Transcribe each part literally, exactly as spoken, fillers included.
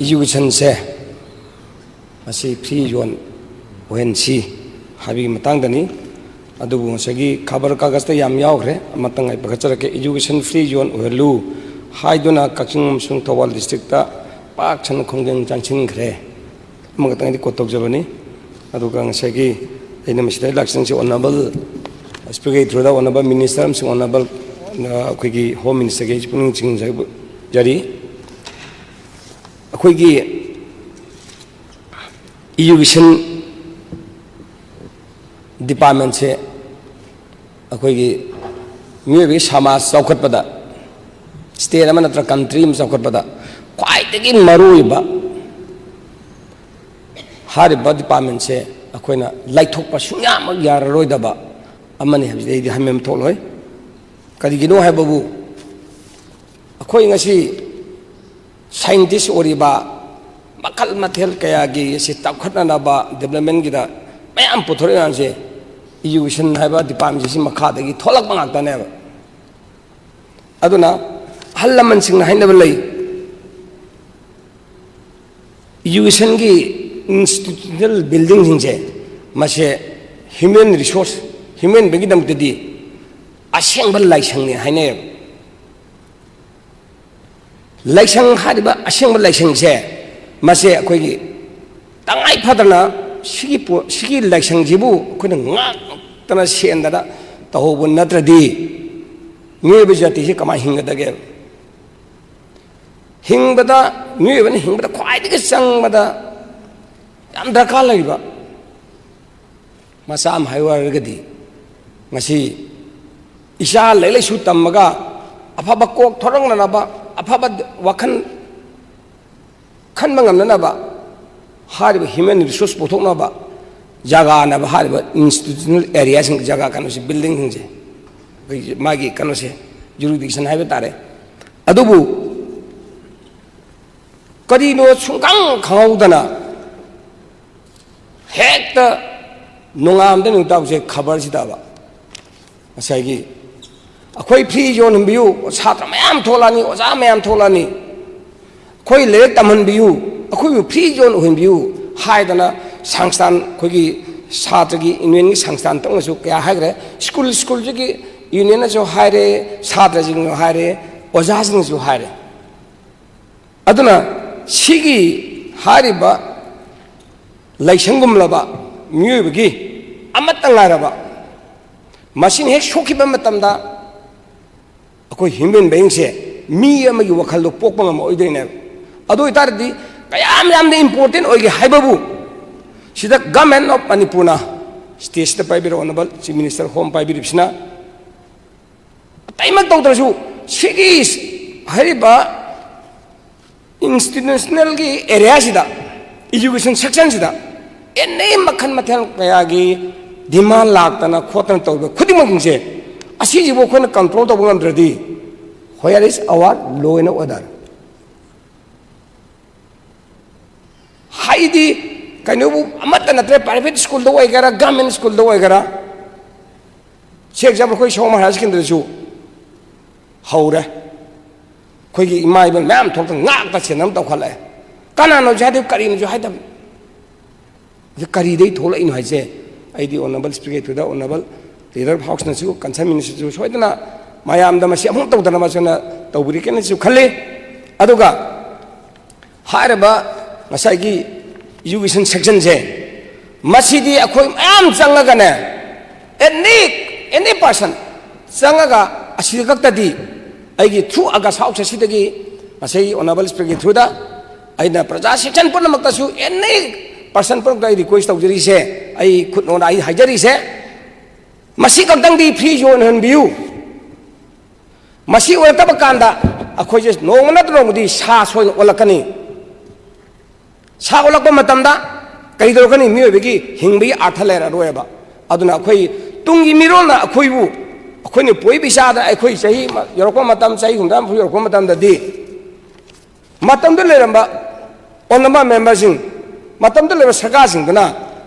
Educationꯁꯦ ꯃꯁꯤ free zone ꯑꯣꯏꯍꯟꯁꯤ ꯍꯥꯏꯕꯒꯤ ꯃꯇꯥꯡꯗꯅꯤ꯫ ꯑꯗꯨꯕꯨ ꯉꯁꯥꯏꯒꯤ ꯈꯕꯔ ꯀꯥꯒꯖꯇ ꯌꯥꯝ ꯌꯥꯎꯈ꯭ꯔꯦ, ꯑꯃꯇꯪ ꯑꯩ ꯄꯥꯈꯠꯆꯔꯛꯀꯦ꯫ Education free zone ꯑꯣꯏꯍꯜꯂꯨ ꯍꯥꯏꯗꯨꯅ ꯀꯛꯆꯤꯡ ꯑꯃꯁꯨꯡ ꯊꯧꯕꯥꯜ districtꯇ ꯄꯥꯛ ꯁꯟꯅ ꯈꯣꯡꯖꯪ ꯆꯪꯁꯤꯟꯈ꯭ꯔꯦ꯫ ꯑꯃꯈꯛꯇꯪꯗꯤ quote ꯇꯧꯖꯕꯅꯤ꯫ ꯑꯗꯨꯒ ꯉꯁꯥꯏꯒꯤ ꯑꯩꯅ ꯃꯁꯤꯗ ꯂꯥꯛꯆꯔꯤꯁꯦ honourable speaker, through the honourable minister ꯑꯃꯁꯨꯡ honourable, ꯑ, ꯑꯩꯈꯣꯏꯒꯤ Home Ministerꯒꯤ ꯑꯩꯁꯨ ꯄꯨꯛꯅꯤꯡ ꯆꯤꯡꯁꯤꯟꯖꯔꯤ꯫ ꯑꯩꯈꯣꯏꯒꯤ education departmentꯁꯦ ꯑꯩꯈꯣꯏꯒꯤ ꯃꯤꯑꯣꯏꯕꯒꯤ ꯁꯃꯥꯖ ꯆꯥꯎꯈꯠꯄꯗ, state ꯑꯃ ꯅꯠꯇ꯭ꯔꯒ country ꯑꯃ ꯆꯥꯎꯈꯠꯄꯗ ꯈ꯭ꯋꯥꯏꯗꯒꯤ ꯃꯔꯨꯑꯣꯏꯕ ꯍꯥꯏꯔꯤꯕ departmentꯁꯦ ꯑꯩꯈꯣꯏꯅ ꯂꯩꯊꯣꯛꯄ ꯁꯨꯡꯌꯥꯃꯛ ꯌꯥꯔꯔꯣꯏꯗꯕ ꯑꯃꯅꯤ ꯍꯥꯏꯕꯁꯤꯗꯤ ꯑꯩꯗꯤ ꯍꯥꯏꯃꯟꯕ ꯊꯣꯛꯂꯣꯏ꯫ ꯀꯔꯤꯒꯤꯅꯣ ꯍꯥꯏꯕꯕꯨ, ꯑꯩꯈꯣꯏ ꯉꯁꯤ scientist ꯑꯣꯏꯔꯤꯕ ꯃꯈꯜ ꯃꯊꯦꯜ ꯀꯌꯥꯒꯤ ꯑꯁꯤ ꯆꯥꯎꯈꯠꯅꯅꯕ developmentꯀꯤꯗ ꯃꯌꯥꯝ ꯄꯨꯊꯣꯔꯛꯏ ꯃꯌꯥꯝꯁꯦ education ꯍꯥꯏꯕ departmentꯁꯤ ꯃꯈꯥꯗꯒꯤ ꯊꯣꯛꯂꯛꯄ ꯉꯥꯛꯇꯅꯦꯕ꯫ ꯑꯗꯨꯅ ꯑꯍꯜ ꯂꯃꯟꯁꯤꯡꯅ ꯍꯥꯏꯅꯕ ꯂꯩ, educationꯒꯤ institutional buildingꯁꯤꯡꯁꯦ ꯃꯁꯦ human resource, human beingꯒꯤꯗꯃꯛꯇꯗꯤ ꯑꯁꯦꯡꯕ ꯂꯥꯏꯁꯪꯅꯤ ꯍꯥꯏꯅꯩꯌꯦꯕ꯫ ꯂꯥꯏꯁꯪ ꯍꯥꯏꯔꯤꯕ ꯑꯁꯦꯡꯕ ꯂꯥꯏꯁꯪꯁꯦ ꯃꯁꯦ ꯑꯩꯈꯣꯏꯒꯤ ꯇꯉꯥꯏ ꯐꯗꯅ ꯁꯤꯒꯤ ꯄꯣ-, ꯁꯤꯒꯤ ꯂꯥꯏꯁꯪꯁꯤꯕꯨ ꯑꯩꯈꯣꯏꯅ ꯉꯥꯛꯇꯅ ꯁꯦꯟꯗꯅ ꯇꯧꯍꯧꯕ ꯅꯠꯇ꯭ꯔꯗꯤ ꯃꯤꯑꯣꯏꯕ ꯖꯥꯇꯤꯁꯤ ꯀꯃꯥꯏꯅ ꯍꯤꯡꯒꯗꯒꯦ? ꯍꯤꯡꯕꯗ, ꯃꯤꯑꯣꯏꯕꯅ ꯍꯤꯡꯕꯗ ꯈ꯭ꯋꯥꯏꯗꯒꯤ ꯆꯪꯕꯗ ꯌꯥꯝ ꯗꯔꯀꯥꯔ ꯂꯩꯕ ꯃꯆꯥ ꯑꯃ ꯍꯥꯏꯌꯨ ꯍꯥꯏꯔꯒꯗꯤ, ꯉꯁꯤ ꯏꯆꯥ ꯂꯥꯏꯔꯤꯛ ꯂꯥꯏꯁꯨ ꯇꯝꯃꯒ ꯑꯐꯕ ꯀꯣꯛ ꯊꯣꯔꯛꯅꯅꯕ, ꯑꯐꯕ ꯋꯥꯈꯜ ꯈꯟꯕ ꯉꯝꯅꯅꯕ, ꯍꯥꯏꯔꯤꯕ human resource ꯄꯨꯊꯣꯛꯅꯕ ꯖꯒꯥꯅꯦꯕ ꯍꯥꯏꯔꯤꯕ institutional areaꯁꯤꯡ, ꯖꯒꯥ ꯀꯩꯅꯣꯁꯦ, buildingꯁꯤꯡꯁꯦ, ꯑꯩꯈꯣꯏꯒꯤ ꯃꯥꯒꯤ ꯀꯩꯅꯣꯁꯦ, jurisdiction ꯍꯥꯏꯕ ꯇꯥꯔꯦ꯫ ꯑꯗꯨꯕꯨ ꯀꯔꯤꯅꯣ ꯁꯨꯡꯈꯪ ꯈꯪꯍꯧꯗꯅ ꯍꯦꯛꯇ ꯅꯣꯡꯉꯥꯟꯕꯗꯩ ꯅꯨꯃꯤꯠ ꯇꯥꯕꯁꯦ ꯈꯕꯔꯁꯤꯗꯕ ꯉꯁꯥꯏꯒꯤ ꯑꯩꯈꯣꯏ free zone ꯍꯟꯕꯤꯌꯨ, ꯁꯥꯇ꯭ꯔ ꯃꯌꯥꯝ ꯊꯣꯛꯂꯛꯑꯅꯤ, ꯑꯣꯖꯥ ꯃꯌꯥꯝ ꯊꯣꯛꯂꯛꯑꯅꯤ, ꯑꯩꯈꯣꯏ ꯂꯥꯏꯔꯤꯛ ꯇꯝꯍꯟꯕꯤꯌꯨ, ꯑꯩꯈꯣꯏꯕꯨ ꯐ꯭ꯔꯤ ꯖꯣꯟ ꯑꯣꯏꯍꯟꯕꯤꯌꯨ ꯍꯥꯏꯗꯅ ꯁꯪꯁꯊꯥꯟ, ꯑꯩꯈꯣꯏꯒꯤ ꯁꯥꯇ꯭ꯔꯒꯤ ꯌꯨꯅꯤꯌꯟꯒꯤ ꯁꯪꯁꯊꯥꯟ ꯇꯧꯅꯁꯨ ꯀꯌꯥ ꯍꯥꯏꯈ꯭ꯔꯦ, ꯁ꯭ꯀꯨꯜ ꯁ꯭ꯀꯨꯜꯁꯤꯒꯤ ꯌꯨꯅꯤꯌꯟꯅꯁꯨ ꯍꯥꯏꯔꯦ, ꯁꯥꯇ꯭ꯔꯁꯤꯡꯅꯁꯨ ꯍꯥꯏꯔꯦ, ꯑꯣꯖꯥꯁꯤꯡꯅꯁꯨ ꯍꯥꯏꯔꯦ꯫ ꯑꯗꯨꯅ ꯁꯤꯒꯤ ꯍꯥꯏꯔꯤꯕ ꯂꯥꯏꯁꯪꯒꯨꯝꯂꯕ ꯃꯤꯑꯣꯏꯕꯒꯤ ꯑꯃꯠꯇ ꯉꯥꯏꯔꯕ, ꯃꯁꯤꯅ ꯍꯦꯛ ꯁꯣꯛꯈꯤꯕ ꯃꯇꯝꯗ ꯑꯩꯈꯣꯏ ꯍ꯭ꯌꯨꯃꯦꯟ ꯕꯤꯡꯁꯦ ꯃꯤ ꯑꯃꯒꯤ ꯋꯥꯈꯜꯗꯣ ꯄꯣꯛꯄ ꯉꯝꯃꯛꯑꯣꯏꯗꯣꯏꯅꯦꯕ꯫ ꯑꯗꯨ ꯑꯣꯏꯇꯥꯔꯗꯤ ꯀꯌꯥꯝ ꯌꯥꯝꯅ ꯏꯝꯄꯣꯔꯇꯦꯟ ꯑꯣꯏꯒꯦ ꯍꯥꯏꯕꯕꯨ, ꯁꯤꯗ ꯒꯃꯦꯟ ꯑꯣꯐ ꯃꯅꯤꯄꯨꯔꯅ, ꯁ꯭ꯇꯦꯠꯁꯤꯗ ꯄꯥꯏꯕꯤꯔꯤꯕ ꯑꯣꯅꯔꯦꯕꯜ ꯆꯤꯐ ꯃꯤꯅꯤꯁꯇꯔ ꯍꯣꯝ ꯄꯥꯏꯕꯤꯔꯤꯕꯁꯤꯅ, ꯑꯇꯩꯃꯛ ꯇꯧꯗ꯭ꯔꯁꯨ ꯁꯤꯒꯤ ꯍꯥꯏꯔꯤꯕ ꯏꯟꯁꯇꯤꯇ꯭ꯌꯨꯁꯅꯦꯜꯒꯤ ꯑꯦꯔꯤꯌꯥꯁꯤꯗ, ꯏꯖꯨꯀꯦꯁꯟ ꯁꯦꯛꯁꯟꯁꯤꯗ ꯑꯦꯅꯤ ꯃꯈꯜ ꯃꯊꯦꯜ ꯀꯌꯥꯒꯤ ꯗꯤꯃꯥꯟ ꯂꯥꯛꯇꯅ ꯈꯣꯠꯇꯅ ꯇꯧꯕ ꯈꯨꯗꯤꯡꯃꯛꯁꯤꯡꯁꯦ, ꯑꯁꯤꯁꯤꯕꯨ ꯑꯩꯈꯣꯏꯅ ꯀꯟꯇ꯭ꯔꯣꯜ ꯇꯧꯕ ꯉꯝꯗ꯭ꯔꯗꯤ, where is our law and order? ꯍꯥꯏꯗꯤ ꯀꯩꯅꯣꯕꯨ ꯑꯃꯠꯇ ꯅꯠꯇ꯭ꯔꯦ, ꯄ꯭ꯔꯥꯏꯚꯦꯠ ꯁ꯭ꯀꯨꯜꯗ ꯑꯣꯏꯒꯦꯔꯥ, ꯒꯚꯔꯟꯃꯦꯟ ꯁ꯭ꯀꯨꯜꯗ ꯑꯣꯏꯒꯦꯔꯥ, ꯁꯤ ꯑꯦꯛꯖꯥꯝꯄꯜ ꯑꯩꯈꯣꯏ ꯁꯣꯃꯥ ꯍꯥꯌꯔ ꯁꯦꯀꯦꯟꯗꯔꯤꯁꯨ ꯍꯧꯔꯦ꯫ ꯑꯩꯈꯣꯏꯒꯤ ꯏꯃꯥ ꯏꯕꯦꯜ ꯃꯌꯥꯝ ꯊꯣꯛꯇꯅ ꯉꯥꯛꯇ ꯁꯦꯟꯅ ꯑꯃ ꯇꯧꯈꯠꯂꯛꯑꯦ꯫ ꯀꯅꯥꯅꯣꯁꯨ ꯍꯥꯏꯗꯦ, ꯀꯔꯤꯅꯣꯁꯨ ꯍꯥꯏꯗꯕ꯫ ꯑꯗꯨ ꯀꯔꯤꯗꯩ ꯊꯣꯛꯂꯛꯏꯅꯣ ꯍꯥꯏꯁꯦ? ꯑꯩꯗꯤ ꯑꯣꯅꯔꯦꯕꯜ ꯁ꯭ꯄꯤꯀꯔ ꯊ꯭ꯔꯨꯗ ꯑꯣꯅꯔꯦꯕꯜ ꯂꯤꯗꯔ ꯑꯣꯐ ꯍꯥꯎꯁꯅꯁꯨ, ꯀꯟꯁꯔꯟ ꯃꯤꯅꯤꯁꯇꯔꯁꯨ ꯁꯣꯏꯗꯅ ꯃꯌꯥꯝꯗ ꯃꯁꯤ ꯑꯃꯨꯛ ꯇꯧꯗꯅꯕ ꯁꯣꯏꯅ ꯇꯧꯕꯤꯔꯛꯀꯅꯤꯁꯨ ꯈꯜꯂꯤ꯫ ꯑꯗꯨꯒ ꯍꯥꯏꯔꯤꯕ ꯉꯁꯥꯏꯒꯤ ꯏꯖꯨꯀꯦꯁꯟ ꯁꯦꯛꯁꯟꯁꯦ, ꯃꯁꯤꯗꯤ ꯑꯩꯈꯣꯏ ꯃꯌꯥꯝ ꯆꯪꯉꯒꯅꯦ, ꯑꯦꯅꯤ ꯑꯦꯅꯤ ꯄꯥꯔꯁꯟ ꯆꯪꯉꯒ ꯑꯁꯤꯗ ꯈꯛꯇꯗꯤ ꯑꯩꯒꯤ ꯊ꯭ꯔꯨ ꯑꯒꯁ ꯍꯥꯎꯁ ꯑꯁꯤꯗꯒꯤ ꯉꯁꯥꯏꯒꯤ ꯑꯣꯅꯔꯦꯕꯜ ꯁ꯭ꯄꯤꯀꯔꯒꯤ ꯊ꯭ꯔꯨꯗ ꯑꯩꯅ ꯄ꯭ꯔꯖꯥ ꯁꯦꯛꯁꯟ ꯄꯨꯝꯅꯃꯛꯇꯁꯨ, ꯑꯦꯅꯤ ꯄꯥꯔꯁꯟ ꯄꯨꯝꯅꯃꯛꯇ ꯑꯩ ꯔꯤꯀ꯭ꯋꯦꯁ ꯇꯧꯖꯔꯤꯁꯦ, ꯑꯩ ꯈꯨꯠ ꯅꯣꯟꯅ ꯑꯩ ꯍꯥꯏꯖꯔꯤꯁꯦ, ꯃꯁꯤ ꯈꯛꯇꯪꯗꯤ ꯐ꯭ꯔꯤ ꯑꯣꯏꯍꯟꯕꯤꯌꯨ꯫ ꯃꯁꯤ ꯑꯣꯏꯔꯛꯇꯕ ꯀꯥꯟꯗ ꯑꯩꯈꯣꯏꯁꯦ ꯅꯣꯡꯃ ꯅꯠꯇ꯭ꯔ ꯅꯣꯡꯃꯗꯤ ꯁꯥ ꯁꯣꯏꯅ ꯑꯣꯜꯂꯛꯀꯅꯤ꯫ ꯁꯥ ꯑꯣꯜꯂꯛꯄ ꯃꯇꯝꯗ ꯀꯔꯤ ꯇꯧꯔꯛꯀꯅꯤ? ꯃꯤꯑꯣꯏꯕꯒꯤ ꯍꯤꯡꯕꯒꯤ ꯑꯥꯔꯊ ꯂꯩꯔꯔꯣꯏꯕ꯫ ꯑꯗꯨꯅ ꯑꯩꯈꯣꯏ ꯇꯨꯡꯒꯤ ꯃꯤꯔꯣꯜꯅ ꯑꯩꯈꯣꯏꯕꯨ, ꯑꯩꯈꯣꯏꯅ ꯄꯣꯛꯏꯕ ꯏꯆꯥꯗ ꯑꯩꯈꯣꯏ ꯆꯍꯤ ꯌꯧꯔꯛꯄ ꯃꯇꯝ, ꯆꯍꯤ ꯍꯨꯝꯗ꯭ꯔꯥ ꯍꯨꯝꯐꯨ ꯌꯧꯔꯛꯄ ꯃꯇꯝꯗꯗꯤ, ꯃꯇꯝꯗꯨ ꯂꯩꯔꯝꯕ ꯑꯣꯅꯔꯦꯕꯜ ꯃꯦꯝꯕꯔꯁꯤꯡ, ꯃꯇꯝꯗꯨ ꯂꯩꯔꯝꯕ ꯁꯔꯀꯥꯔꯁꯤꯡꯗꯨꯅ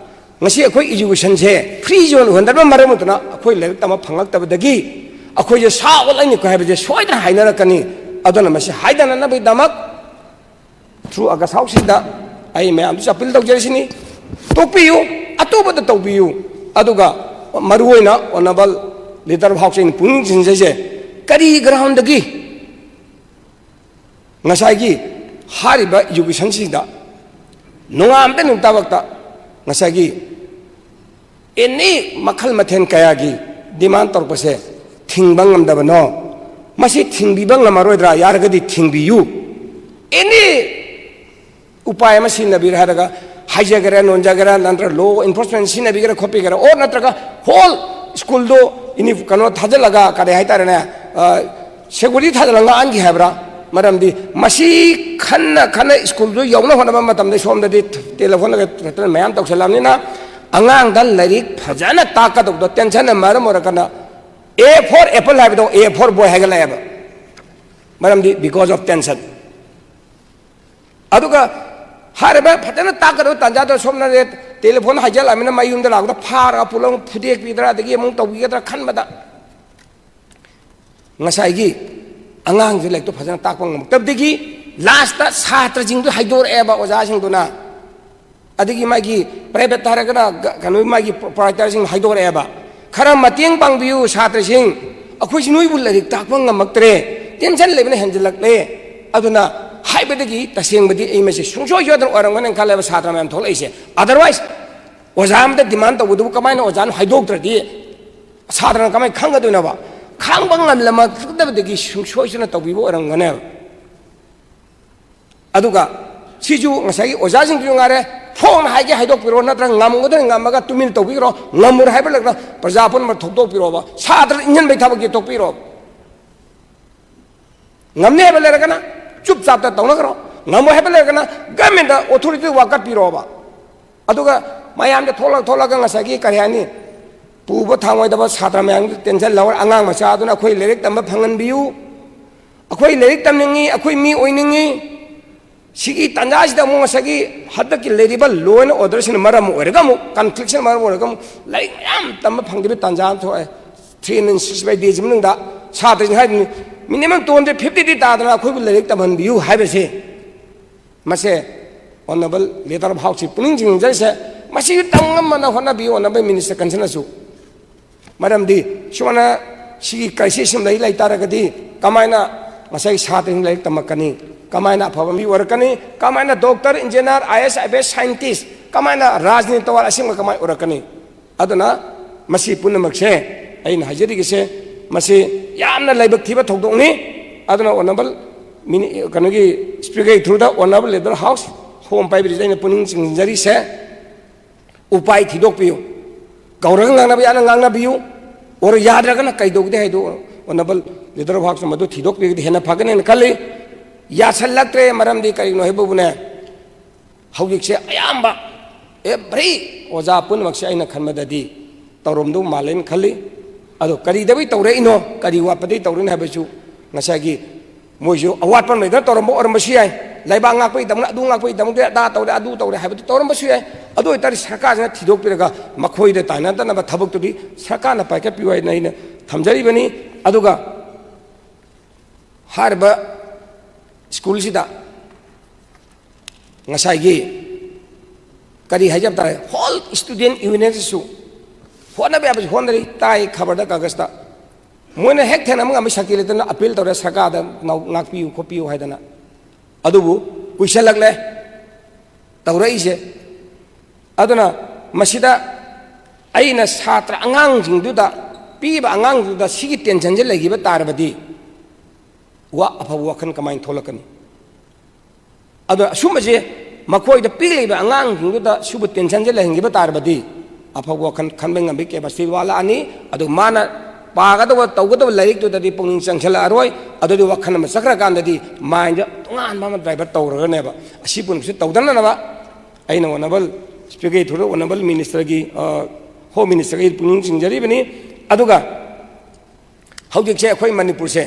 ꯉꯁꯤ ꯑꯩꯈꯣꯏ ꯏꯖꯨꯀꯦꯁꯟꯁꯦ ꯐ꯭ꯔꯤ ꯖꯣꯟ ꯑꯣꯏꯍꯟꯗꯕꯅ ꯃꯔꯝ ꯑꯣꯏꯗꯨꯅ ꯑꯩꯈꯣꯏ ꯂꯥꯏꯔꯤꯛ ꯇꯝꯕ ꯐꯪꯂꯛꯇꯕꯗꯒꯤ ꯑꯩꯈꯣꯏꯁꯦ ꯁꯥ ꯑꯣꯜꯂꯛꯏꯅꯤꯀꯣ ꯍꯥꯏꯕꯁꯦ ꯁꯣꯏꯗꯅ ꯍꯥꯏꯅꯔꯛꯀꯅꯤ꯫ ꯑꯗꯨꯅ ꯃꯁꯤ ꯍꯥꯏꯗꯅꯅꯕꯒꯤꯗꯃꯛ Through August House ꯁꯤꯗ ꯑꯩ ꯃꯌꯥꯝꯗꯁꯨ appeal ꯇꯧꯖꯔꯤꯁꯤꯅꯤ, ꯇꯣꯛꯄꯤꯌꯨ, ꯑꯇꯣꯞꯄꯗ ꯇꯧꯕꯤꯌꯨ꯫ ꯑꯗꯨꯒ ꯃꯔꯨꯑꯣꯏꯅ honourable leader of House ꯑꯩꯅ ꯄꯨꯛꯅꯤꯡ ꯆꯤꯡꯖꯩꯁꯦ, ꯀꯔꯤ ground ꯗꯒꯤ ꯉꯁꯥꯏꯒꯤ ꯍꯥꯏꯔꯤꯕ education ꯁꯤꯗ ꯅꯣꯡꯉꯥꯟꯕꯗꯩ ꯅꯨꯃꯤꯠ ꯇꯥꯕꯛꯇ ꯉꯁꯥꯏꯒꯤ any ꯃꯈꯜ ꯃꯊꯦꯜ ꯀꯌꯥꯒꯤ demand ꯇꯧꯔꯛꯄꯁꯦ ꯊꯤꯡꯕ ꯉꯝꯗꯕꯅꯣ? ꯃꯁꯤ ꯊꯤꯡꯕꯤꯕ ꯉꯝꯃꯔꯣꯏꯗ꯭ꯔꯥ? ꯌꯥꯔꯒꯗꯤ ꯊꯤꯡꯕꯤꯌꯨ꯫ Any ꯎꯄꯥꯏ ꯑꯃ ꯁꯤꯖꯤꯟꯅꯕꯤꯔꯦ ꯍꯥꯏꯔꯒ, ꯍꯥꯏꯖꯒꯦꯔꯥ, ꯅꯣꯟꯖꯒꯦꯔꯥ, ꯅꯠꯇ꯭ꯔꯒ law enforcement ꯁꯤꯖꯤꯟꯅꯕꯤꯒꯦꯔꯥ, ꯈꯣꯠꯄꯤꯒꯦꯔꯥ, or ꯅꯠꯇ꯭ꯔꯒ whole school ꯗꯣ ꯏꯅꯤ-, ꯀꯩꯅꯣ ꯊꯥꯖꯤꯜꯂꯒ, ꯀꯔꯤ ꯍꯥꯏꯇꯥꯔꯦꯅꯦ, ꯑ, security ꯊꯥꯖꯤꯜꯂꯒ ꯉꯥꯛꯍꯟꯒꯦ ꯍꯥꯏꯕ꯭ꯔꯥ? ꯃꯔꯝꯗꯤ ꯃꯁꯤ ꯈꯟꯅ ꯈꯟꯅ school ꯗꯨ ꯌꯧꯅ ꯍꯣꯠꯅꯕ ꯃꯇꯝꯗ ꯁꯣꯝꯗꯗꯤ telephone ꯅꯠꯇꯅ ꯃꯌꯥꯝ ꯇꯧꯁꯜꯂꯛꯑꯕꯅꯤꯅ, ꯑꯉꯥꯡꯗ ꯂꯥꯏꯔꯤꯛ ꯐꯖꯅ ꯇꯥꯛꯀꯗꯧꯕꯗꯣ tension ꯅ ꯃꯔꯝ ꯑꯣꯏꯔꯀꯥꯟꯗ, A for apple ꯍꯥꯏꯕꯗꯣ A for boy ꯍꯥꯏꯒꯠꯂꯛꯑꯦꯕ꯫ ꯃꯔꯝꯗꯤ because of tension꯫ ꯑꯗꯨꯒ ꯍꯥꯏꯔꯤꯕ ꯐꯖꯅ ꯇꯥꯛꯀꯗꯕ ꯇꯥꯟꯖꯥꯗꯣ ꯁꯣꯝꯅ telephone ꯍꯥꯏꯖꯜꯂꯛꯑꯃꯤꯅ ꯃꯌꯨꯝꯗ ꯂꯥꯛꯄꯗ ꯐꯥꯔꯒ ꯄꯨꯂꯞ ꯐꯨꯗꯦꯛꯄꯤꯗ꯭ꯔꯥ, ꯑꯗꯒꯤ ꯑꯃꯨꯛ ꯇꯧꯕꯤꯒꯗ꯭ꯔꯥ ꯈꯟꯕꯗ, ꯉꯁꯥꯏꯒꯤ ꯑꯉꯥꯡꯁꯦ ꯂꯥꯏꯔꯤꯛꯇꯣ ꯐꯖꯅ ꯇꯥꯛꯄ ꯉꯝꯃꯛꯇꯕꯗꯒꯤ last ꯇ ꯁꯥꯇ꯭ꯔꯁꯤꯡꯗꯨ ꯍꯥꯏꯗꯣꯔꯛꯑꯦꯕ ꯑꯣꯖꯥꯁꯤꯡꯗꯨꯅ꯫ ꯑꯗꯒꯤ ꯃꯥꯒꯤ private ꯍꯥꯏꯔꯒꯅ ꯒ-, ꯀꯩꯅꯣ, ꯃꯥꯒꯤ proprietor ꯁꯤꯡ ꯍꯥꯏꯗꯣꯔꯛꯑꯦꯕ, "ꯈꯔ ꯃꯇꯦꯡ ꯄꯥꯡꯕꯤꯌꯨ ꯁꯥꯇ꯭ꯔꯁꯤꯡ, ꯑꯩꯈꯣꯏꯁꯨ ꯅꯣꯏꯕꯨ ꯂꯥꯏꯔꯤꯛ ꯇꯥꯛꯄ ꯉꯝꯃꯛꯇ꯭ꯔꯦ, tension ꯂꯩꯕꯅ ꯍꯦꯟꯖꯤꯜꯂꯛꯂꯦ, ꯑꯗꯨꯅ ꯍꯥꯏꯕꯗꯒꯤ ꯇꯁꯦꯡꯕꯗꯤ ꯑꯩ ꯃꯁꯤ ꯁꯨꯡꯁꯣꯏ ꯁꯣꯏꯗꯅ ꯑꯣꯏꯔꯝꯒꯅꯤ" ꯈꯜꯂꯦꯕ ꯁꯥꯇ꯭ꯔ ꯃꯌꯥꯝ ꯊꯣꯛꯂꯛꯏꯁꯦ꯫ Otherwise ꯑꯣꯖꯥ ꯑꯃꯗ demand ꯇꯧꯕꯗꯨꯕꯨ ꯀꯃꯥꯏꯅ ꯑꯣꯖꯥꯅ ꯍꯥꯏꯗꯣꯛꯇ꯭ꯔꯗꯤ ꯁꯥꯇ꯭ꯔꯅ ꯀꯃꯥꯏꯅ ꯈꯪꯒꯗꯣꯏꯅꯣꯕ? ꯈꯪꯕ ꯉꯝꯂꯝꯃꯛꯇꯕꯗꯒꯤ ꯁꯨꯡꯁꯣꯏ ꯁꯣꯏꯗꯅ ꯇꯧꯕꯤꯕ ꯑꯣꯏꯔꯝꯒꯅꯦꯕ꯫ ꯑꯗꯨꯒ ꯁꯤꯁꯨ ꯉꯁꯥꯏꯒꯤ ꯑꯣꯖꯥꯁꯤꯡꯗꯨꯁꯨ ꯉꯥꯏꯔꯦ, ꯐꯣꯡꯅ ꯍꯥꯏꯒꯦ ꯍꯥꯏꯗꯣꯛꯄꯤꯔꯣ, ꯅꯠꯇ꯭ꯔꯒ ꯉꯝꯒꯗꯣꯏꯅ ꯉꯝꯃꯒ ꯇꯨꯃꯤꯟꯅ ꯇꯧꯕꯤꯈ꯭ꯔꯣ, ꯉꯝꯃꯨꯔꯦ ꯍꯥꯏꯕ ꯂꯩꯔꯒꯅ ꯄ꯭ꯔꯖꯥ ꯄꯨꯝꯅꯃꯛ ꯊꯣꯛꯇꯣꯛꯄꯤꯔꯣꯕ, ꯁꯥꯇ꯭ꯔ ꯏꯟꯖꯟꯕꯩ ꯊꯕꯛꯇꯤ ꯇꯣꯛꯄꯤꯔꯣ꯫ ꯉꯝꯅꯤ ꯍꯥꯏꯕ ꯂꯩꯔꯒꯅ ꯆꯨꯞ ꯆꯥꯞꯇ ꯇꯧꯅꯈ꯭ꯔꯣ, ꯉꯝꯃꯣꯏ ꯍꯥꯏꯕ ꯂꯩꯔꯒꯅ government authority ꯗ ꯋꯥꯀꯠꯄꯤꯔꯣꯕ꯫ ꯑꯗꯨꯒ ꯃꯌꯥꯝꯗ ꯊꯣꯛꯂꯛ ꯊꯣꯛꯂꯒ ꯉꯁꯥꯏꯒꯤ ꯀꯔꯤ ꯍꯥꯏꯅꯤ, ꯄꯨꯕ ꯊꯥꯡꯉꯣꯏꯗꯕ ꯁꯥꯇ꯭ꯔ ꯃꯌꯥꯝꯒꯤ tension ꯂꯧꯔ ꯑꯉꯥꯡ ꯃꯆꯥꯗꯨꯅ ꯑꯩꯈꯣꯏ ꯂꯥꯏꯔꯤꯛ ꯇꯝꯕ ꯐꯪꯍꯟꯕꯤꯌꯨ, ꯑꯩꯈꯣꯏ ꯂꯥꯏꯔꯤꯛ ꯇꯝꯅꯤꯡꯉꯤ, ꯑꯩꯈꯣꯏ ꯃꯤ ꯑꯣꯏꯅꯤꯡꯉꯤ꯫ ꯁꯤꯒꯤ ꯇꯥꯟꯖꯥꯁꯤꯗ ꯑꯃꯨꯛ ꯉꯁꯥꯏꯒꯤ ꯍꯟꯗꯛꯀꯤ ꯂꯩꯔꯤꯕ law and order ꯁꯤꯅ ꯃꯔꯝ ꯑꯣꯏꯔꯒ ꯑꯃꯨꯛ, conflict ꯁꯤꯅ ꯃꯔꯝ ꯑꯣꯏꯔꯒ ꯑꯃꯨꯛ ꯂꯥꯏꯔꯤꯛ ꯃꯌꯥꯝ ꯇꯝꯕ ꯐꯪꯗꯕꯒꯤ ꯇꯥꯟꯖꯥ ꯑꯃ ꯊꯣꯛꯑꯦ꯫ Three hundred sixty five days ꯃꯅꯨꯡꯗ ꯁꯥꯇ꯭ꯔꯁꯤꯡ ꯍꯥꯏꯗꯨꯅꯤ, minimum two hundred fifty ꯗꯤ ꯇꯥꯗꯅ ꯑꯩꯈꯣꯏꯕꯨ ꯂꯥꯏꯔꯤꯛ ꯇꯝꯍꯟꯕꯤꯌꯨ ꯍꯥꯏꯕꯁꯦ ꯃꯁꯦ Honourable Leader of Houseꯀꯤ ꯄꯨꯛꯅꯤꯡ ꯆꯤꯡꯁꯤꯟꯖꯔꯤꯁꯦ, ꯃꯁꯤꯁꯨ ꯇꯝ ꯉꯝꯅ ꯍꯣꯠꯅꯕꯤꯌꯨ Honourable Minister ꯀꯟꯁꯤꯅꯁꯨ꯫ ꯃꯔꯝꯗꯤ ꯁꯨꯃꯥꯏꯅ ꯁꯤꯒꯤ crisis ꯁꯤꯃ ꯂꯩ ꯂꯩ ꯇꯥꯔꯒꯗꯤ ꯀꯃꯥꯏꯅ ꯉꯁꯥꯏꯒꯤ ꯁꯥꯇ꯭ꯔꯁꯤꯡ ꯂꯥꯏꯔꯤꯛ ꯇꯝꯃꯛꯀꯅꯤ? ꯀꯃꯥꯏꯅ ꯑꯐꯕ ꯃꯤ ꯑꯣꯏꯔꯛꯀꯅꯤ? ꯀꯃꯥꯏꯅ doctor, engineer, IAS, IPS, scientist, ꯀꯃꯥꯏꯅ ꯔꯥꯖꯅꯤꯇꯤ ꯇꯧꯔ ꯑꯁꯦꯡꯕ ꯀꯃꯥꯏꯅ ꯑꯣꯏꯔꯛꯀꯅꯤ? ꯑꯗꯨꯅ ꯃꯁꯤ ꯄꯨꯝꯅꯃꯛꯁꯦ ꯑꯩꯅ ꯍꯥꯏꯖꯔꯤꯒꯤꯁꯦ, ꯃꯁꯤ ꯌꯥꯝꯅ ꯂꯥꯏꯕꯛ ꯊꯤꯕ ꯊꯧꯗꯣꯛꯅꯤ꯫ ꯑꯗꯨꯅ Honourable ꯃꯤꯅꯤ-, ꯀꯩꯅꯣꯒꯤ Speakerꯒꯤ throughꯗ Honourable Leader of House ꯍꯣꯝ ꯄꯥꯏꯕꯤꯔꯤꯁꯦ ꯑꯩꯅ ꯄꯨꯛꯅꯤꯡ ꯆꯤꯡꯁꯤꯟꯖꯔꯤꯁꯦ, ꯎꯄꯥꯏ ꯊꯤꯗꯣꯛꯄꯤꯌꯨ꯫ ꯀꯧꯔꯒ ꯉꯥꯡꯅꯕ ꯌꯥꯅ ꯉꯥꯡꯅꯕꯤꯌꯨ, or ꯌꯥꯗ꯭ꯔꯒꯅ ꯀꯩꯗꯧꯒꯗꯦ ꯍꯥꯏꯗꯨ Honourable Leader of Houseꯅ ꯃꯗꯨ ꯊꯤꯗꯣꯛꯄꯤꯔꯒꯗꯤ ꯍꯦꯟꯅ ꯐꯒꯅꯦꯅ ꯈꯜꯂꯤ꯫ ꯌꯥꯁꯜꯂꯛꯇ꯭ꯔꯦ, ꯃꯔꯝꯗꯤ ꯀꯔꯤꯒꯤꯅꯣ ꯍꯥꯏꯕꯕꯨꯅꯦ, ꯍꯧꯖꯤꯛꯁꯦ ꯑꯌꯥꯝꯕ every ꯑꯣꯖꯥ ꯄꯨꯝꯅꯃꯛꯁꯦ ꯑꯩꯅ ꯈꯟꯕꯗꯗꯤ ꯇꯧꯔꯝꯗꯧ ꯃꯥꯜꯂꯦꯅ ꯈꯜꯂꯤ꯫ ꯑꯗꯣ ꯀꯔꯤꯗꯕꯩ ꯇꯧꯔꯛꯏꯅꯣ, ꯀꯔꯤ ꯋꯥꯠꯄꯗꯒꯤ ꯇꯧꯔꯤꯅꯣ ꯍꯥꯏꯕꯁꯨ ꯉꯁꯥꯏꯒꯤ ꯃꯣꯏꯁꯨ ꯑꯋꯥꯠꯄ ꯑꯃ ꯂꯩꯗꯅ ꯇꯧꯔꯝꯕ ꯑꯣꯏꯔꯝꯕꯁꯨ ꯌꯥꯏ꯫ ꯂꯩꯕꯥꯛ ꯉꯥꯛꯄꯒꯤꯗꯃꯛꯇ ꯑꯗꯨ ꯉꯥꯛꯄꯒꯤꯗꯃꯛꯇ ꯑꯗꯥ ꯇꯧꯔꯦ, ꯑꯗꯨ ꯇꯧꯔꯦ ꯍꯥꯏꯕꯗꯨ ꯇꯧꯔꯝꯕꯁꯨ ꯌꯥꯏ꯫ ꯑꯗꯨ ꯑꯣꯏꯇꯥꯔꯗꯤ ꯁꯔꯀꯥꯔꯁꯤꯅ ꯊꯤꯗꯣꯛꯄꯤꯔꯒ ꯃꯈꯣꯏꯗ ꯇꯥꯏꯅꯗꯅꯕ ꯊꯕꯛꯇꯨꯗꯤ ꯁꯔꯀꯥꯔꯅ ꯄꯥꯏꯈꯠꯄꯤꯌꯨ ꯍꯥꯏꯅ ꯑꯩꯅ ꯊꯝꯖꯔꯤꯕꯅꯤ꯫ ꯑꯗꯨꯒ ꯍꯥꯏꯔꯤꯕ ꯁ꯭ꯀꯨꯜꯁꯤꯗ ꯉꯁꯥꯏꯒꯤ ꯀꯔꯤ ꯍꯥꯏꯖꯕ ꯇꯥꯔꯦ, whole student unionꯁꯤꯁꯨ ꯍꯣꯠꯅꯕ ꯌꯥꯕꯁꯨ ꯍꯣꯠꯅꯔꯤ꯫ ꯇꯥꯏ ꯈꯕꯔꯗ, ꯀꯥꯒꯖꯇ꯫ ꯃꯣꯏꯅ ꯍꯦꯛ ꯊꯦꯡꯅꯕ ꯉꯝꯕ ꯁꯛꯇꯤ ꯂꯩꯇꯅ appeal ꯇꯧꯔꯦ ꯁꯔꯀꯥꯔꯗ, ꯉꯥꯛꯄꯤꯌꯨ ꯈꯣꯠꯄꯤꯌꯨ ꯍꯥꯏꯗꯅ꯫ ꯑꯗꯨꯕꯨ ꯀꯨꯏꯁꯜꯂꯛꯂꯦ ꯇꯧꯔꯛꯏꯁꯦ꯫ ꯑꯗꯨꯅ ꯃꯁꯤꯗ ꯑꯩꯅ ꯁꯥꯇ꯭ꯔ ꯑꯉꯥꯡꯁꯤꯡꯗꯨꯗ, ꯄꯤꯕ ꯑꯉꯥꯡꯗꯨꯗ ꯁꯤꯒꯤ tensionꯁꯦ ꯂꯩꯈꯤꯕ ꯇꯥꯔꯕꯗꯤ ꯋꯥ-, ꯑꯐꯕ ꯋꯥꯈꯜ ꯀꯃꯥꯏꯅ ꯊꯣꯛꯂꯛꯀꯅꯤ? ꯑꯗꯣ ꯑꯁꯨꯝꯕꯁꯦ ꯃꯈꯣꯏꯗ ꯄꯤꯛꯂꯤꯕ ꯑꯉꯥꯡꯁꯤꯡꯗꯨꯗ ꯁꯤꯒꯨꯝꯕ tensionꯁꯦ ꯂꯩꯍꯟꯈꯤꯕ ꯇꯥꯔꯕꯗꯤ ꯑꯐꯕ ꯋꯥꯈꯜ ꯈꯟꯕ ꯉꯝꯕꯒꯤ capacity ꯋꯥꯠꯂꯛꯑꯅꯤ꯫ ꯑꯗꯨ ꯃꯥꯅ ꯄꯥꯒꯗꯕ, ꯇꯧꯒꯗꯕ ꯂꯥꯏꯔꯤꯛꯇꯨꯗꯗꯤ ꯄꯨꯛꯅꯤꯡ ꯆꯪꯁꯤꯜꯂꯛꯑꯔꯣꯏ꯫ ꯑꯗꯨꯗꯤ ꯋꯥꯈꯜ ꯑꯃ ꯆꯠꯈ꯭ꯔꯀꯥꯟꯗꯗꯤ mindꯗ ꯇꯣꯉꯥꯟꯕ ꯑꯃ divert ꯇꯧꯔꯒꯅꯦꯕ꯫ ꯑꯁꯤ ꯄꯨꯝꯅꯃꯛꯁꯦ ꯇꯧꯗꯅꯅꯕ ꯑꯩꯅ Honourable Speakerꯒꯤ throughꯗ Honourable Ministerꯒꯤ, ꯑ, Home Ministerꯒꯤ ꯄꯨꯛꯅꯤꯡ ꯆꯤꯡꯖꯔꯤꯕꯅꯤ꯫ ꯑꯗꯨꯒ ꯍꯧꯖꯤꯛꯁꯦ ꯑꯩꯈꯣꯏ ꯃꯅꯤꯄꯨꯔꯁꯦ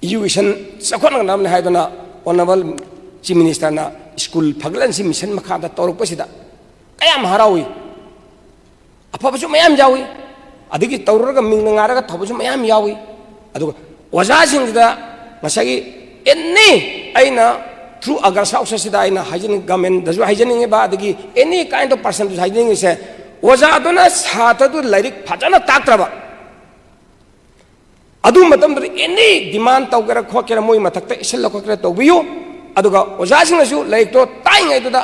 education ꯆꯥꯎꯈꯠꯅꯅꯕꯅꯤ ꯍꯥꯏꯗꯨꯅ Honourable Chief Ministerꯅ ꯁ꯭ꯀꯨꯜ ꯐꯒꯠꯍꯟꯁꯤ ꯃꯤꯁꯟ ꯃꯈꯥꯗ ꯇꯧꯔꯛꯄꯁꯤꯗ ꯀꯌꯥꯝ ꯍꯔꯥꯎꯏ꯫ ꯑꯐꯕꯁꯨ ꯃꯌꯥꯝ ꯌꯥꯎꯏ, ꯑꯗꯒꯤ ꯇꯧꯔꯨꯔꯒ ꯃꯤꯡꯅ ꯉꯥꯏꯔꯒ ꯊꯧꯕꯁꯨ ꯃꯌꯥꯝ ꯌꯥꯎꯏ꯫ ꯑꯗꯨꯒ ꯑꯣꯖꯥꯁꯤꯡꯁꯤꯗ ꯉꯁꯥꯏꯒꯤ any ꯑꯩꯅ through Agarsh House ꯑꯁꯤꯗ ꯑꯩꯅ ꯍꯥꯏꯖꯅꯤꯡ, ꯒꯃꯦꯟꯗꯁꯨ ꯍꯥꯏꯖꯅꯤꯡꯉꯤꯕ, ꯑꯗꯒꯤ any kind of personꯗꯁꯨ ꯍꯥꯏꯖꯅꯤꯡꯉꯤꯁꯦ, ꯑꯣꯖꯥꯗꯨꯅ ꯁꯥꯇ꯭ꯔꯗꯨ ꯂꯥꯏꯔꯤꯛ ꯐꯖꯅ ꯇꯥꯛꯇ꯭ꯔꯕ, ꯑꯗꯨ ꯃꯇꯝꯗꯨꯗ any demand ꯇꯧꯒꯦꯔꯥ ꯈꯣꯠꯀꯦꯔꯥ, ꯃꯣꯏ ꯃꯊꯛꯇ ꯏꯁꯤꯜꯂ ꯈꯣꯠꯀꯦꯔꯥ ꯇꯧꯕꯤꯌꯨ꯫ ꯑꯗꯨꯒ ꯑꯣꯖꯥꯁꯤꯡꯅꯁꯨ ꯂꯥꯏꯔꯤꯛꯇꯣ ꯇꯥꯛꯏꯉꯩꯗꯨꯗ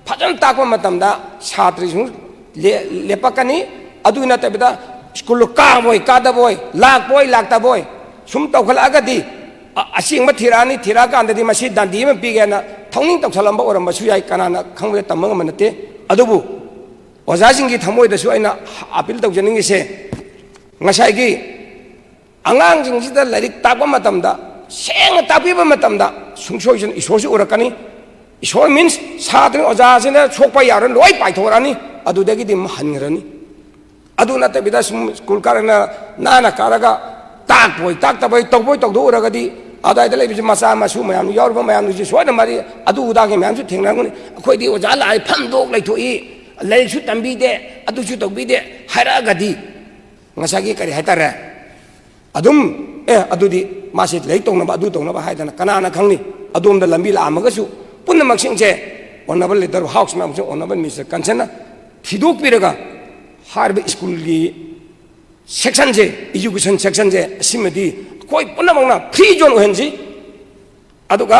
ꯐꯖꯅ ꯇꯥꯛꯄ ꯃꯇꯝꯗ ꯁꯥꯇ꯭ꯔꯁꯤꯡ ꯂꯦ-, ꯂꯦꯞꯄꯛꯀꯅꯤ꯫ ꯑꯗꯨ ꯅꯠꯇꯕꯤꯗ ꯁ꯭ꯀꯨꯜꯗꯣ ꯀꯥꯕꯣꯏ ꯀꯥꯗꯕꯣꯏ, ꯂꯥꯛꯄꯣꯏ ꯂꯥꯛꯇꯕꯣꯏ ꯁꯨꯝ ꯇꯧꯈꯠꯂꯛꯑꯒꯗꯤ, ꯑ-, ꯑꯁꯦꯡꯕ ꯊꯤꯔꯛꯑꯅꯤ꯫ ꯊꯤꯔꯛꯑꯀꯥꯟꯗꯗꯤ ꯃꯁꯤ ꯗꯟꯗꯤ ꯑꯃ ꯄꯤꯒꯦꯅ ꯊꯧꯅꯤꯡ ꯇꯧꯁꯜꯂꯝꯕ ꯑꯣꯏꯔꯝꯕꯁꯨ ꯌꯥꯏ, ꯀꯅꯥꯅ ꯈꯪꯕꯗ ꯇꯝꯕ ꯉꯝꯕ ꯅꯠꯇꯦ꯫ ꯑꯗꯨꯕꯨ ꯑꯣꯖꯥꯁꯤꯡꯒꯤ ꯊꯃꯣꯏꯗꯁꯨ ꯑꯩꯅ ꯑꯥꯄꯤꯜ ꯇꯧꯖꯅꯤꯡꯉꯤꯁꯦ, ꯉꯁꯥꯏꯒꯤ ꯑꯉꯥꯡꯁꯤꯡꯁꯤꯗ ꯂꯥꯏꯔꯤꯛ ꯇꯥꯛꯄ ꯃꯇꯝꯗ, ꯁꯦꯡꯅ ꯇꯥꯛꯄꯤꯕ ꯃꯇꯝꯗ ꯁꯨꯡꯁꯣꯏ ꯁꯣꯏꯗꯅ ꯏꯁꯣꯔꯁꯨ ꯎꯔꯛꯀꯅꯤ꯫ ꯏꯁꯣꯔ means ꯁꯥꯇ꯭ꯔ ꯑꯣꯖꯥꯁꯤꯅ ꯁꯣꯛꯄ ꯌꯥꯔꯣꯏ, ꯂꯣꯏ ꯄꯥꯏꯊꯣꯔꯛꯑꯅꯤ꯫ ꯑꯗꯨꯗꯒꯤꯗꯤ ꯑꯃ ꯍꯟꯈ꯭ꯔꯅꯤ꯫ ꯑꯗꯨ ꯅꯠꯇꯕꯤꯗ ꯁꯨꯝ ꯁ꯭ꯀꯨꯜ ꯀꯥꯔꯛꯅ ꯅꯥꯟꯅ ꯀꯥꯔꯒ ꯇꯥꯛꯄꯣꯏ ꯇꯥꯛꯇꯕꯣꯏ ꯇꯧꯕꯣꯏ ꯇꯧꯗꯣꯛꯎꯔꯒꯗꯤ, ꯑꯗꯨꯋꯥꯏꯗ ꯂꯩꯕꯁꯤ ꯃꯆꯥ ꯃꯁꯨ ꯃꯌꯥꯝ ꯌꯥꯎꯔꯤꯕ ꯃꯌꯥꯝꯗꯨꯁꯨ ꯁꯣꯏꯗꯅ ꯃꯔꯤ ꯑꯗꯨ ꯑꯗꯥꯒꯤ ꯃꯌꯥꯝꯁꯨ ꯊꯦꯡꯅꯔꯝꯒꯅꯤ꯫ "ꯑꯩꯈꯣꯏꯗꯤ ꯑꯣꯖꯥ ꯂꯥꯛꯑꯦ ꯐꯝꯗꯣꯛ ꯂꯩꯊꯣꯛꯏ, ꯂꯥꯏꯔꯤꯛꯁꯨ ꯇꯝꯕꯤꯗꯦ, ꯑꯗꯨꯁꯨ ꯇꯧꯕꯤꯗꯦ" ꯍꯥꯏꯔꯛꯑꯒꯗꯤ, ꯉꯁꯥꯏꯒꯤ ꯀꯔꯤ ꯍꯥꯏꯇꯥꯔꯦ, ꯑꯗꯨꯝ, "ꯑꯦ, ꯑꯗꯨꯗꯤ ꯃꯥꯁꯤ ꯂꯥꯏꯔꯤꯛ ꯇꯧꯅꯕ, ꯑꯗꯨ ꯇꯧꯅꯕ" ꯍꯥꯏꯗꯅ ꯀꯅꯥꯅ ꯈꯪꯅꯤ? ꯑꯗꯣꯝꯗ ꯂꯝꯕꯤ ꯂꯥꯛꯑꯝꯃꯒꯁꯨ ꯄꯨꯝꯅꯃꯛꯁꯤꯡꯁꯦ Honourable Leader of House ꯑꯃꯁꯨꯡ Honourable Minister Concernꯅ ꯊꯤꯗꯣꯛꯄꯤꯔꯒ ꯍꯥꯏꯔꯤꯕ ꯁ꯭ꯀꯨꯜꯒꯤ ꯁꯦꯛꯁꯟꯁꯦ, education sectionꯁꯦ, ꯑꯁꯤꯃꯗꯤ ꯑꯩꯈꯣꯏ ꯄꯨꯝꯅꯃꯛꯅ free zone ꯑꯣꯏꯍꯟꯁꯤ꯫ ꯑꯗꯨꯒ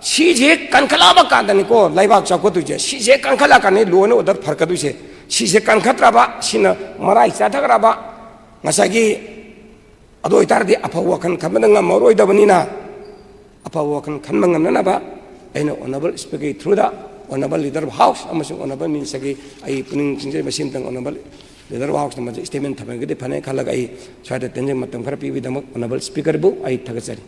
ꯁꯤꯁꯦ ꯀꯟꯈꯠꯂꯛꯑꯕ ꯀꯥꯟꯗꯅꯤꯀꯣ ꯂꯩꯕꯥꯛ ꯆꯥꯎꯈꯠꯇꯣꯏꯁꯦ꯫ ꯁꯤꯁꯦ ꯀꯟꯈꯠꯂꯛꯑꯀꯥꯟꯗ law and order ꯐꯔꯛꯀꯗꯣꯏꯁꯦ꯫ ꯁꯤꯁꯦ ꯀꯟꯈꯠꯇ꯭ꯔꯕ, ꯁꯤꯅ ꯃꯔꯥꯏ ꯆꯥꯊꯈ꯭ꯔꯕ, ꯉꯁꯥꯏꯒꯤ ꯑꯗꯨ ꯑꯣꯏꯇꯥꯔꯗꯤ ꯑꯐꯕ ꯋꯥꯈꯜ ꯈꯟꯕꯗ ꯉꯝꯃꯔꯣꯏꯗꯕꯅꯤꯅ, ꯑꯐꯕ ꯋꯥꯈꯜ ꯈꯟꯕ ꯉꯝꯅꯅꯕ ꯑꯩꯅ Honourable Speakerꯒꯤ throughꯗ Honourable Leader of House ꯑꯃꯁꯨꯡ Honourable Ministerꯒꯤ ꯑꯩ ꯄꯨꯛꯅꯤꯡ ꯆꯤꯡꯁꯤꯟꯕ ꯁꯤ ꯑꯃꯇꯪ Honourable Leader of Houseꯅ ꯃꯁꯤ statement ꯊꯝꯃꯒꯗꯤ ꯐꯅꯤ ꯈꯜꯂꯒ ꯑꯩ ꯁ꯭ꯋꯥꯏꯗ ꯇꯦꯟꯖꯟ ꯃꯇꯝ ꯈꯔ ꯄꯤꯕꯒꯤꯗꯃꯛ Honourable Speakerꯕꯨ ꯑꯩ ꯊꯥꯒꯠꯆꯔꯤ꯫